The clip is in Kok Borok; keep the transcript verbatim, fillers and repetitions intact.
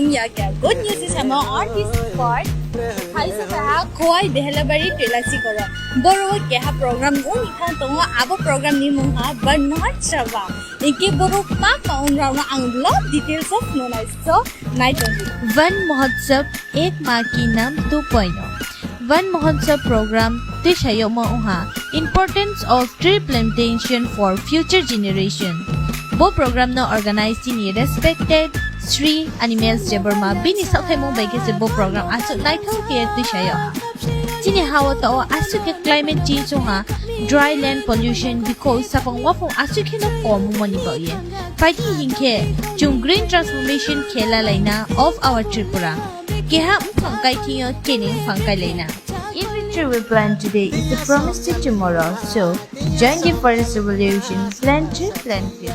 Wngya kya. Good news is hamo on this spot. Hai se kaha Khowai Behelabari Tulasi Goro. Boro keha program uni thang tongo, abo program ni mung ha Van Mahotsav. Inke boro pa pa unrao no ang lo details of nonai so nai tongdi. Van Mahotsav Ek Maa Ki Naam two point oh. Van Mahotsav program twisayokma wngha Importance of Tree Plantation for Future Generation. Bo program no organize chini respected Sri Animesh Debbarma, bini sakthaimung bai khe se bo program aswk naithok khe twisayo. Chini hao tao aswk khe climate change wngha, dry land pollution, bikho sapang wafung aswk kheno kom wngmani bagwi. Phaidi hinkhe chwng green transformation khe lalaina of our Tripura. Keha mphang kai thwngyo kene mphang kai laina. Every tree we plant today is a promise to tomorrow. So, join the forest revolution. Plant tree, plant tree.